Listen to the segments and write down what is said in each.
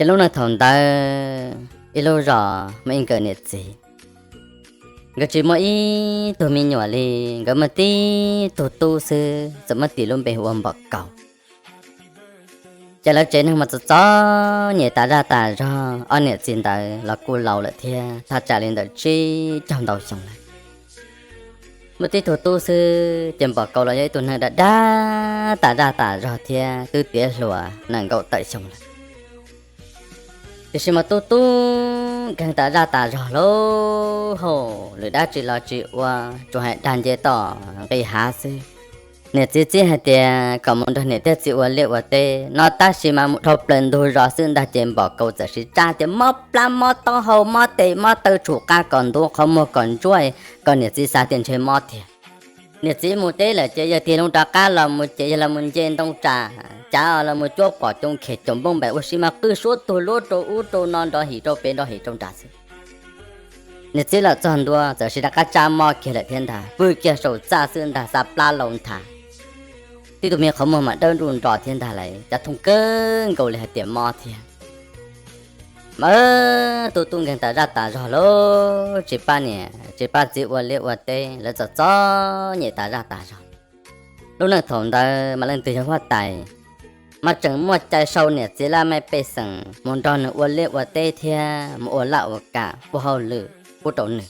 Ces lub neej thaum ntawd ib lub zos muaj ib nkawm niam txiv, nkawd tsis muaj ib tug me nyuam li, nkawd muaj tib tug tub xwb, txawm muab tis lub npe hu ua Npom Kaus. Ces lawv tsev neeg mas txom txom nyem tas zaj tas zog, ob niam txiv ntawd los kuj laus lawm thiab, thaj tsam li ntawm tsib caug ntau xyoo lawm. Muaj tib tug tub xwb, ces Npom Kaus los yog ib tug neeg dag dag tas zaj tas zog thiab twb tiav hluas nees nkaum tawm xyoo lawm. Tiam sis mas tub tub nkeeg tas zaj tas zog lub hauj lwm dab tsi los tsis ua, tsuas hais dag nce toj nqis hav xwb. Niam txiv txib hais tias kom mus nrog niam thiab txiv ua liaj ua teb no, tab sis mas mus dhau plaws ntug zos xwb ntag, ces Npom Kaus txawm siv tsa tias mob plab mob taub hau mob tes mob taw tshum qa kom ntuav qhov muag kom ntsuab, kom niam txiv xav tias ntshe mob tiag. Niam txiv mus teb lawm ces yawg tig loo rov qab los mus ces yawg los mus nce ntoo tsa, cav los mus cuab pom coom khem caum npoob npaim ua si mas qw suab tug luab rau ub rau no nrov him rau pem nrov him rau nrad xwb. Niam txiv los txog ntua txawm siv rov qab tsa mob kiag lawm thiab ntag, pw kiag saum txaj xwb ntag, xa plab laus nthav. Tib tug me qhov muag mas dawb nruj nro thiab ntag lauj, cas thooj kawg nkaus li hais tias mob thiab. Mas tub tub nkeeg tas zaj tas zog lawm, tsis pab niam tsis pab txiv ua liaj ua teb, lawv txom txom nyem tas zaj tas zog. Lub neej thaum ntawd mas leej twg yog huab tais mas tseem muaj cai sau niam txiv laj mej pej xeem mus nrog nws ua liaj ua teb thiab mus ua laj ua kam ua hauj lwm pub rau nws.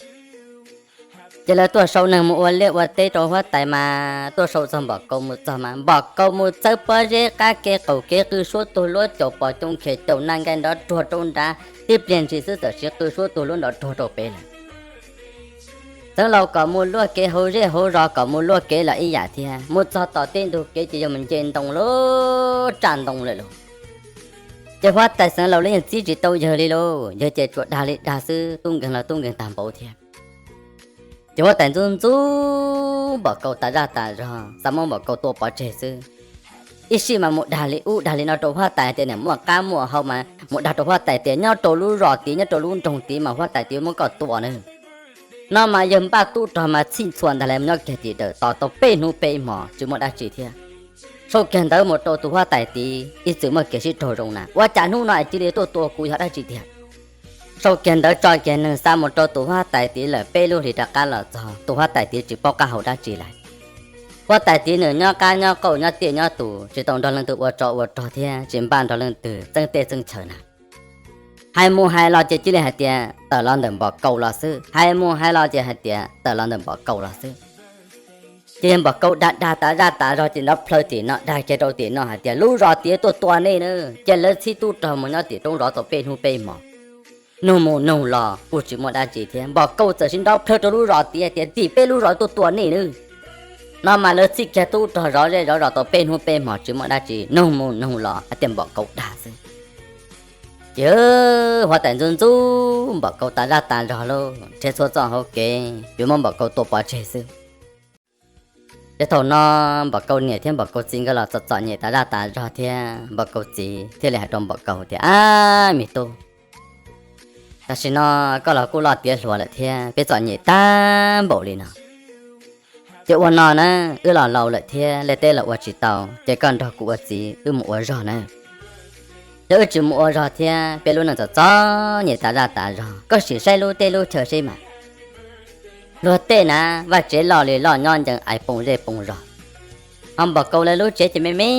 Ces lawv tuaj sau neeg mus ua liaj ua teb rau huab tais mas tuaj sau txog Npom Kaus mus txog mas Npom Kaus mus txawb pob zeb qab kev qaum kev qw suab tug luab caum pom coom khem caum na nkaij nrov ruag rau nrad, tib pliag ntshis xwb txawm siv qw suab tug luab nrov ruag rau pem lawm. Xeev Laus kom mus luaj kev hauv zej hauv zos kom mus luaj kev los ib yam thiab, mus txog tom tej ntug kev ces yog mus nce ntoo lub tsaj ntoo lawm lauj. Ces huab tais Xeev Laus los yeej txib tsis tau yawg li lauj, yawg ces tsuas dag li dag xwb, tub nkeeg los tub nkeeg tag npaum thiab. Ces huab tais ntxub ntxub Npom Kaus tas zaj tas zog, xav muab Npom Kaus tua pov tseg xwb. Ib sij mas mus dag li ub dag li no rau huab tais tias niam muaj qab muaj hau mas mus dag rau huab tais tias nyob rau lub zos tid nyob rau lub nroog tid mas huab tais tid muab koj tua na. No mas yawg npaj tub rog mas txhij txhua ntag lauj, mus nyob kiag tim dawm tos tau peb hnub peb hmos tsis muaj dab tsi thiab. Sau kiag ntawv mus rau tus huab tais tid ib txwm muaj kev sib raug zoo na, ua cas hnub no es cia li tuaj tua kuv yog dab tsi tiag. Sau kiag ntawv tso kiag neeg xa mus rau tus huab tais tid lawm, peb lub hlis rov qab los txog tus huab tais tid tsis paub qab hau dab tsi lawm. Huab tais tid nws nyob qab nyob qauj nyob tiaj nyob tus, tsis tau nrog leej twg ua tsov ua rog thiab tsis npaj nrog leej twg txeeb teb txeeb chaw na. Hais mus hais los ces cia li hais tias tawm los ntawm Npom Kaus los xwb, hais mus hais los ces hais tias tawm los ntawm Npom Kaus los xwb. Ces yog Npom Kaus dag dag tas zaj tas zog ces nrov plhaw tim no dag kiag rau tim no hais tias lub zos tid tuaj tua nej na, cia lawv txhib tub rog mus nyob tim roob zov tau peb hnub peb hmos. Nug mus nug los kuj tsis muaj dab tsi thiab, Npom Kaus txawm siv nrov plhaw rau lub zos tid tias tim peb lub zos tuaj tua nej na. No mas lawv txhij kiag tub rog zov zej zov zos tau peb hnub peb hmos tsis muaj dab tsi, nug mus nug los hais tias Npom Kaus dag xwb. Ces huab tais ntxub ntxub Npom Kaus tas zaj tas zog lauj, nrhiav txhua txoj hauv kev yuav muab Npom Kaus tua pov tseg xwb. Ces thaum no Npom Kaus niam thiab Npom Kaus txiv nkawd los txom txom nyem tas zaj tas zog thiab, Npom Kaus txiv thiaj li hais rau Npom Kaus tias, ab me tub, tam sim no koj los kuj loj tiav hluas lawm thiab, peb txom nyem tag npaum li no. Ces ua no na, wb los laus lawm thiab, liaj teb los ua tsis tau, ces koj nrog kuv ua txiv wb mus ua zog na. Yog wb tsis mus ua zog thiab, peb lub neej txom txom nyem tas zaj tas zog, koj sim saib lub teb lub chaw seb mas. Luag tej na, vaj tsev loj li loj nyob ncees aiv poo zej poo zos. Ho Npom Kaus lawv lub tsev ces me me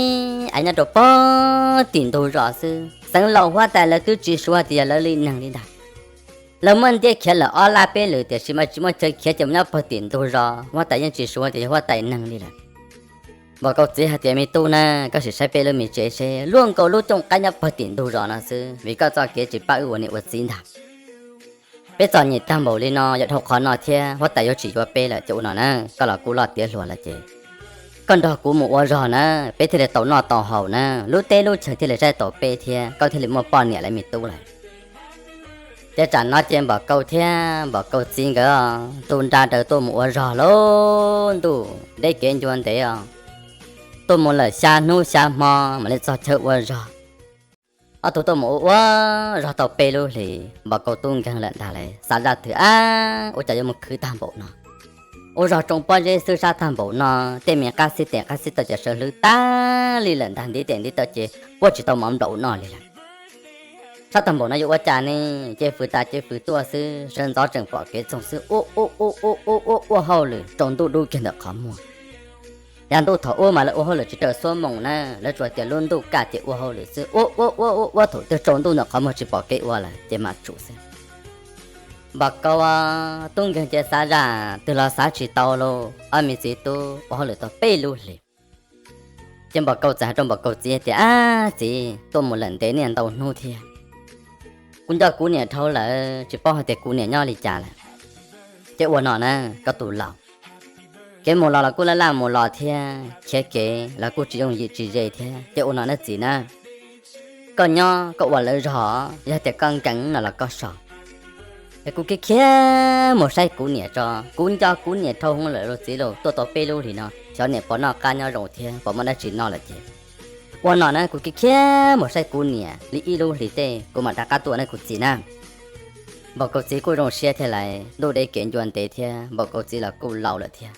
aiv nyob rau pog tim ntug zos xwb. Xeev Laus huab tais lawv twb tsis suav tias yog lawv li neeg li ntag. Lawv muab ntiab khiav lawm ob lab peb lwm tiam sis mas tsis muaj chaw khiav ces mus nyob pog tim ntug zos, huab tais yeej tsis suav tias yog huab tais neeg li lawm. Npom Kaus txiv hais tias, me tub na, koj sim saib peb lub me tsev seb, luaj nkaus lub cooj qaib nyob pog tim ntug zos no xwb, vim koj txoj kev tsis pab wb ua niam ua txiv ntag. Peb txom nyem tag npaum li no, yog dhau qhov no thiab huab tais yuav tsis yuav peb lawm. Ces ua no na, koj los kuj loj tiav hluas lawm ces koj nrog kuv mus ua zog na, peb thiaj li tau noj tau haus na, lub teb lub chaw thiaj li saib taus peb thiab koj thiaj li muaj poj niam lawm me tub lawm. Ces tsam no ces Npom Kaus thiab Npom Kaus txiv nkawd tu nra raws tuaj mus ua zog lub ntuj deb kev ncua ntev os, tuaj mus lawm xya hnub xya hmo mam li txog chaw ua zog. Ob tug tuaj mus ua ua zog tau peb lub hlis, Npom Kaus tub nkeeg lawm ntag lauj, xav zaj twg ab ua cas yuav mus khwv tag npaum no. Ua zog tsoo pob zeb xwb sab tag npaum no, tej me qab xib tes qab xib taw ces sawv hlwv tag li lawm ntag, ntiv tes ntiv taw ces puab tsis tau mov nplaum noj li lawm. sab tag npaum no yuav ua cas ne? Ces fwv tas ces fwv tuaj xwb, sawv ntxov tseem pom kev txoog xwb, ua ua ua ua ua ua hauj lwm rau ntuj dub kiag ntawm qhov muag. Yav ntuj thaum ub mas lawv ua hauj lwm tsis raws xuab moos na, lawv tsuas tias lub ntuj kaj ces ua hauj lwm xwb, ua ua ua ua ua thaum twg tsaus ntuj ntawm qhov muag tsis pom kev ua lawm ces mam tsum xwb. Npam Kaus tub nkeeg ces xav zam twg los xav tsis tau lauj, ob me txiv tub ua hauj lwm tau peb lub hlis. Ces Npam Kaus txawm hais rau Npam Kaus txiv tias, Ab txiv, tuaj mus lawm ntev niaj ntau hnub thiab, kuv nco kuv niam dhau lawm, tsis paub hais tias kuv niam nyob li cas lawm. Ces ua no na, koj tus laus, kev mus los los kuj laj laj mus los thiab, khiav kev los kuj tsis yooj yim tsis ze thiab. Ces ua no na txiv na, koj nyob koj ua lawv zog, yog tias koj nkees no los koj so. Es kuv khiav khiav mus saib kuv niam tso, kuv nco kuv niam dhau hwv lawm lauj txiv lauj, tuaj tau peb lub hlis no xyov niam puas noj qab nyob zoo thiab puas muaj dab tsi noj lawm ces, ua no na kuv khiav khiav mus saib kuv niam li ib lub hlis tej kuv mam rov qab tuaj na kuv txiv na. Npam Kaus txiv kuj zoo siab thiab lais, ntuj deb kev ncua ntev thiab Npam Kaus txiv los kuj laus lawm thiab.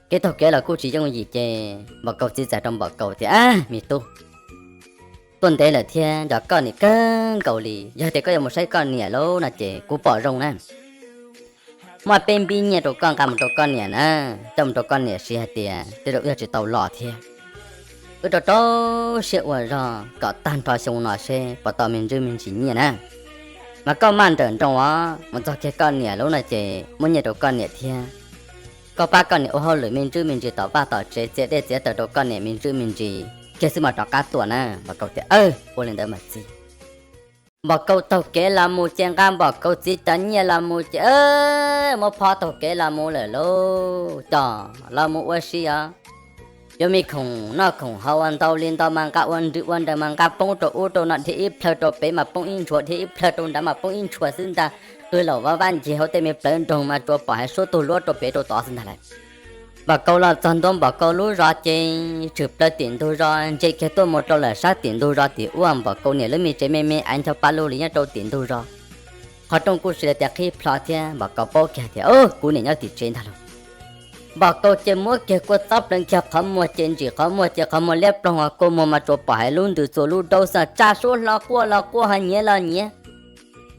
Kev taug kev los kuj tsis yooj yim ces Npam Kaus txiv txawm hais rau Npam Kaus tias, Ab me tub, tuaj ntev lawm thiab nco koj niam kawg nkaus li, yog tias koj yuav mus saib koj niam lauj no ces kuv pom zoo na, muab peb npib nyiaj rau koj nqa mus rau koj niam na, coj mus rau koj niam siv hais tias tej zaum wb yuav tsis tau los thiab. Wb rau rau siab ua zog kom tag nrho xyoo no seb puas tau me ntsis me ntsis nyiaj na. Mas koj maj nrawm nroos os, mus txog kiag koj niam lub no ces muab nyiaj rau koj niam thiab. Koj pab koj niam ua hauj lwm me ntsis me ntsis tom vaj tom tsev, txiav dej txiav taws rau koj niam me ntsis me ntsis kiag xwb mas rov qab tuaj na. Npam Kaus tias, Aws, ua li ntawd mas txiv. Npam Kaus taug kev los mus ces nqa Npam Kaus txiv cov nyiaj los mus ces muab phob taug kev los mus lawm lauj. Coj los mus ua si os, yuav me khoom noj khoom haus ua ntau li ntau mas nqa ua nrws ua nraws mas nqa poob rau ub rau no, dhia ib plhaw rau pem mas poob ib ntshua, dhia ib plhaw rau nrad mas poob ib ntshua xwb ntag. Qw laum vaj vaj ncig hauv tej me plawv nroog mas tsuas pom hais suab tug luab rau pem rau tod xwb ntag lawm. Npam Kaus los txog ntua Npam Kaus lub zos ces tshwm plaws tim ntug zos ntsia kiag tuaj mus rau lawm sab tim ntug zos tim ub, Npam Kaus niam lub me tsev me me aiv ncho pa lug li nyob rau tim ntug zos. Qhov rooj kuj sis li tias qhib plho thiab, Npam Kaus paub kiag tias, Au, kuv niam nyob tim tsev ntag lauj. Npam Kaus ces muab kiag kua txob pleev kiag qhov muag ces ntsim qhov muag ces qhov muag liab ploog, kua muag mas tsuas pom hais lub ntws txuas lub daub xwb, tsa suab hlo quaj los quaj ho nyiav los nyiav.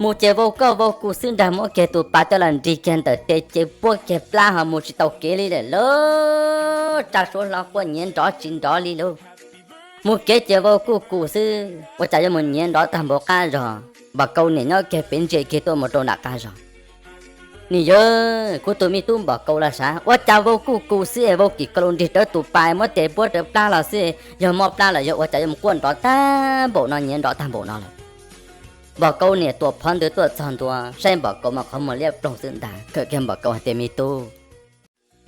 Mus ces vau koj vau kuv xwb ntag, muab kiag tus pas coj los nrig kiag ntawm tes ces puab kiag plab ho mus tsis tau kev li lawm lauj. Tsa suab hlo quaj nyiav nrov tsis nrov li lauj. Mus kev ces vau kuj kuv xwb, ua cas yuav mus nyiav nrov tag npaum qab zog. Npam Kaus niam nyob kiag pem ntsia kiag tuaj mus rau nram qab zog. Niam yawg, kuv tus me tub Npam Kaus los sav, ua cas vau kuj kuv xwb es vau kim ko lus nrig rawv tus pas muab tes puab rawv plab los xwb, yog mob plab los yog ua cas yuav mus quaj nrov tag npaum no nyiav nrov tag npaum no lawm. Npam Kaus niam tuam phov ntws tuaj txog ntua saib Npam Kaus mas qhov muag liab ploog xwb ntag, khawm kiag Npam Kaus hais tias, Me tub,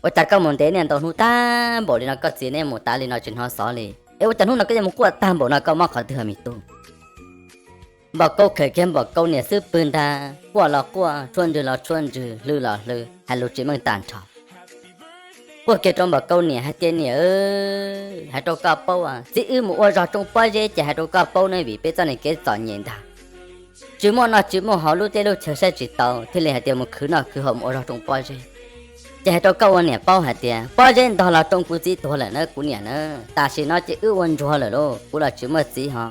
ua cas koj mus ntev niaj ntau hnub tag npaum li no, koj txiv neb mus tav li no tsis hnov xov li es ua cas hnub no koj yuav mus quaj tag npaum no, koj mob qhov twg me tub? Npam Kaus khawm kiag Npam Kaus niam xub pwg ntag, quaj los quaj, tshuaj ntswg los tshuaj ntswg, hlw los hlw, hais lus tsis meej tag nrho. Quaj kiag rau Npam Kaus niam hais tias, Niam, hais rau koj paub, txiv wb mus ua zog rooj pob zeb ces hais rau koj paub ne, vim peb txoj niag kev txom nyem ntag, tsis muaj noj tsis muaj haus, lub teb lub chaw saib tsis taus, thiaj li hais tias mus khwv noj khwv haus mus ua zog rooj pob zeb. Ces hais rau koj ua niam paub hais tias pob zeb ntog los rooj kuv txiv tuag lawm na kuv niam na. Tam sim no ces wb ua ntsuag lawm lauj, kuv los tsis muaj txiv ho,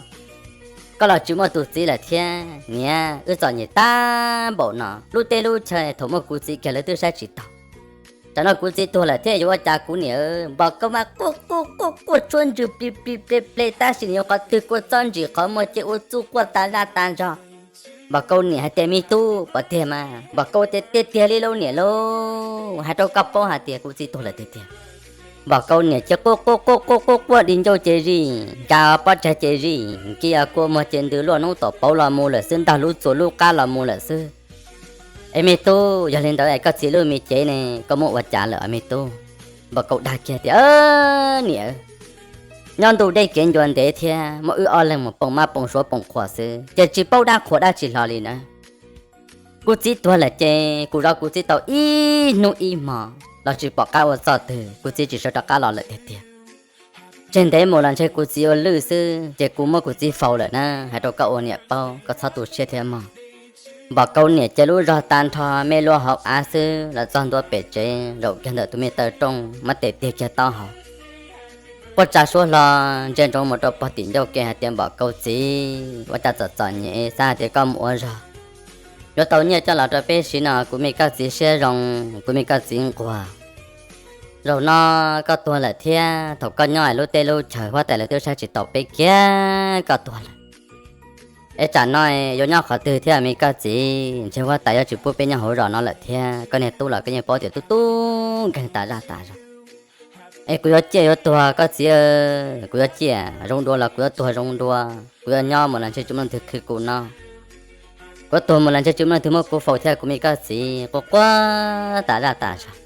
koj los tsis muaj tus txiv lawm thiab. Niam, wb txom nyem tag npaum no, lub teb lub chaw thaum muaj kuv txiv kiag lawv twb saib tsis taus. Tsam no kuv txiv tuag lawm thiab yuav ua cas kuv niam? Npam Kaus mas quaj quaj quaj quaj tshuaj ntswg plig plig ple ple, tab sis nws yuav qhov twg kua txob ntsim qhov muag ces ua txuj quaj tas zaj tas zog. Npam Kaus niam hais tias, Me tub, puas tiag mas? Npam Kaus tias, Tiag tiag li lauj niam lauj, hais rau koj paub hais tias kuv txiv tuag lawm tiag tiag. Npam Kaus niam ces quaj quaj quaj quaj quaj quaj di ncauj ces zij, nca pob tsaig ces zij, nkia kua muag ces ntws luaj noob tom pauv los mus lawm xwb ntag, lub txuas lub qab los mus lawm xwb. Es me tub, yog li ntawd es koj txiv lub me cev ne, koj muab ua cas lawm me tub? Npam Kaus dag kiag tias, Niam, nyob ntuj deb kev ncua ntev thiab muab wb ob leeg mus poo mab poo suav poo qhua xwb ces tsis paub dab qhuas dab tsi hlo li na. Kuv txiv tuag lawm ces kuv zov kuv txiv tau ib hnub ib hmo los tsis pom qab ua txoj twg, kuv txiv tsis sawv rov qab los lawm tiag tiag. Tseg ntev mus los ntshe kuv txiv ua lwj xwb ces kuv muab kuv txiv faus lawm na, hais rau koj ua niam paub, koj txhob tu siab thiab mog. Npam Kaus niam ces lub zog tag nrho me lua hauv av xwb, los txog ntua pem tsev zaum kiag ntawm tus me taw rooj muab tes tiag kiag taub hau. quaj tsa suab hlo, ntsia ntsoov mus rau pog tim ncauj ke hais tias, Npam Kaus txiv, ua cas txom txom nyem xav hais tias koj mus ua zog yuav tau nyiaj coj los rau peb siv no, kuv me koj txiv siab zoo, kuv me koj txiv nquag. Zaum no koj tuag lawm thiab, thaum koj nyob hauv lub teb lub chaws huab tais lawv twb saib tsis taus peb kiag, koj tuag lawm. Es tsam no yuav nyob qhov twg thiab me koj txiv? Ntshe huab tais yuav tsis pub peb nyob hauv zos no lawm thiab. Koj niag tub los koj yeej paub tias tub tub nkeeg tas zaj tas zog. Es kuv yuav ciaj yuav tuag koj txiv, kuv yuav ciaj zoo dua los kuv yuav tuag zoo dua, kuv yuav nyob mus los ntshe tsis muaj leej twg khwv kuv no, kuv yuav tuag mus los ntshe tsis muaj leej twg muab kuv faus thiab kuv me koj txiv. Quaj quaj tas zaj tas zog.